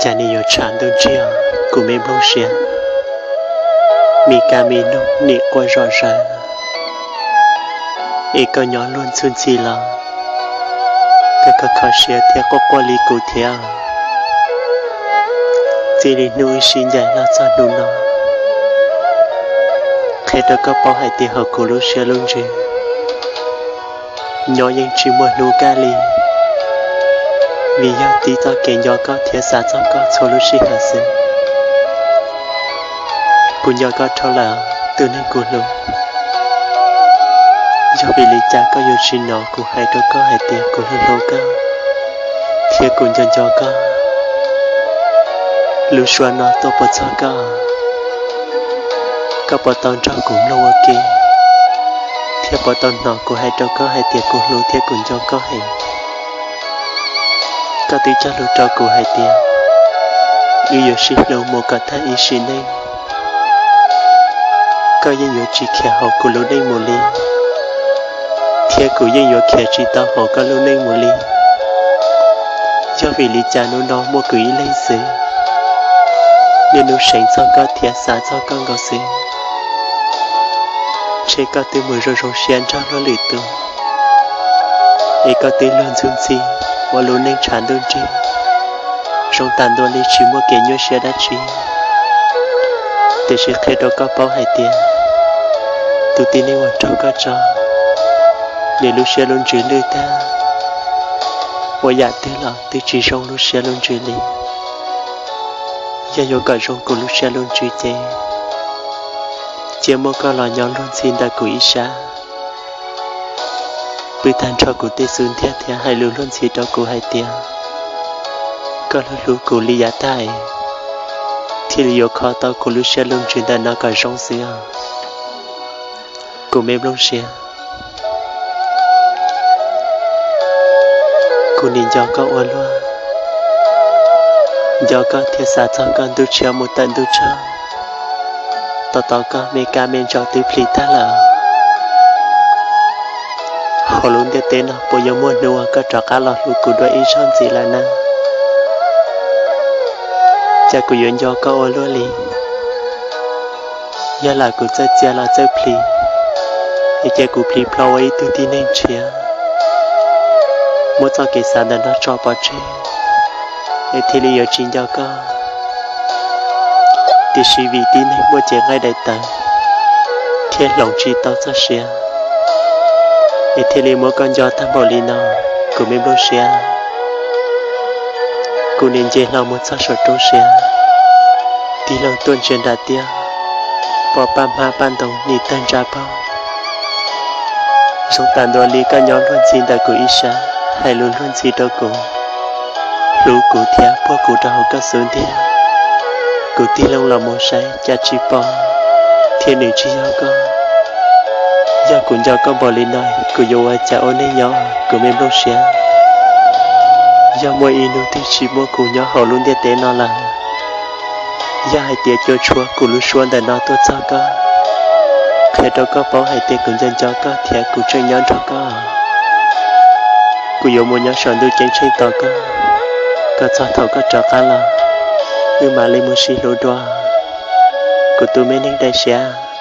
Cas nim yuav tshav ntuj ntsiag, kuv me nplooj siab, me kab me noog nim quaj zom zaws, es koj nyob luag ntxhwb ntxhi los koj kho kho siab thiab quaj quaj li kuv thiab. Txij li hnub wb sib ncaim los txog hnub no, qhia rau koj paub hais tias hauv kuv lub siab lub ntsws nyob yeej tsis muaj hnub kaj li, vim yog tib txoj kev nco koj thiab xav txog koj txhua lub sij hawm xwb. Kuv nco koj dhau lawm, tus neeg kuv hlub. Yog vim li cas koj yuav tsis hnov kuv hais rau koj hais tias kuv hlub hlub koj thiab kuv nco nco koj? Lub suab no tuaj puas txog koj? Koj puas tau nrog kuv mloog ua ke thiab puas tau hnov kuv hais rau koj hais tias kuv hlub thiab kuv nco koj heev? Koj twb cog lus rau kuv hais tias wb yuav sib hlub mus kom tag ib sim neej. Koj yeej yuav tsis khiav hauv kuv lub neej mus li, thiab kuv yeej yuav khiav tsis tau hauv koj lub neej mus li. Yog vim li cas hnub no muaj kuv ib leeg xwb, niaj hnub seev txog koj thiab xav txog koj nkaus xwb? Ntshe koj twb mus zoo zoo siab nrog luag lwm tus, es koj twb luag ntxhwb ntxhi ua lub neej tshav ntuj nrig, zoo tas ntua li tsis muaj kev nyuaj siab dab tsi. Tiam sis qhia rau koj paub hais tias tus tib neeg uas raug koj tso, nws lub siab lub ntsws lwj tag, ua yam twg los twb tsis zoo lub siab lub ntsws li. Yog yuav kom zoo kuv lub siab lub ntsws ces cia muab koj los nyob luag ntxhi ntawm kuv ib sab, pw tag nrho kuv tej xub ntiag thiab hais lus luag ntxhi rau kuv hais tias koj hlub hlub kuv li yav tag, thiaj li yuav kho tau kuv lub siab lub ntsws ntawm no kom zoo xwb os. Kuv me nplooj siab, kuv nim nco koj ua luaj, nco koj thiab xav txog koj ntuj tshiab mus tawm ntuj tsaug. Tos tos koj me kab me ntsaum twb plhis tag lawm. Hauv lub ntiaj teb no puas yuav muaj hnub uas koj rov qab los hlub kuv dua ib zaug ntxiv lawm na? Cas kuv yuav nco koj ua luaj li? Yog lam kuv txawj txia los txawj plhis, es cia kuv plhis plho ua ib tug tib neeg tshiab, muab txoj kev xav ntawm no tso pov tseg, es thiaj li yuav tsis nco koj. Tiam sis vim tib neeg muaj cev nqaij daim tawv thiab hloov tsis tau txoj sia, es thiaj li muab koj nco tag npaum li no, kuv me nplooj siab. Kuv nim nce hlo mus txog saum roob siab, tig loo tuaj ntsia nram tiaj, pom paj hmab paj ntoo nim tawg ntsa paug. Zoo tas ntua li koj nyob luag ntxhi ntawm kuv ib sab, hais lus luag ntxhi rau kuv, hlub kuv thiab puag kuv rau hauv koj xub ntiag. Kuv tig loo los mus saib cas tsis pom, thiab nws tsis yog koj. Yog kuv nco koj npaum li no, kuv yuav ua cas ua neej nyob, kuv me nplooj siab? Yog muaj ib hnub twg tsis muaj kuv nyob hauv lub ntiaj teb no lawm, yog hais tias cua tshuab kuv lub suab ntawm no tuaj txog koj, qhia rau koj paub hais tias kuv nco nco koj thiab kuv tseem nyob nrog koj, kuv yuav mus nyob saum ntuj ceeb tsheej tos koj, kom txog thaum koj rov qab los, wb mam li mus sib hlub dua, kuv tus me neeg daim siab.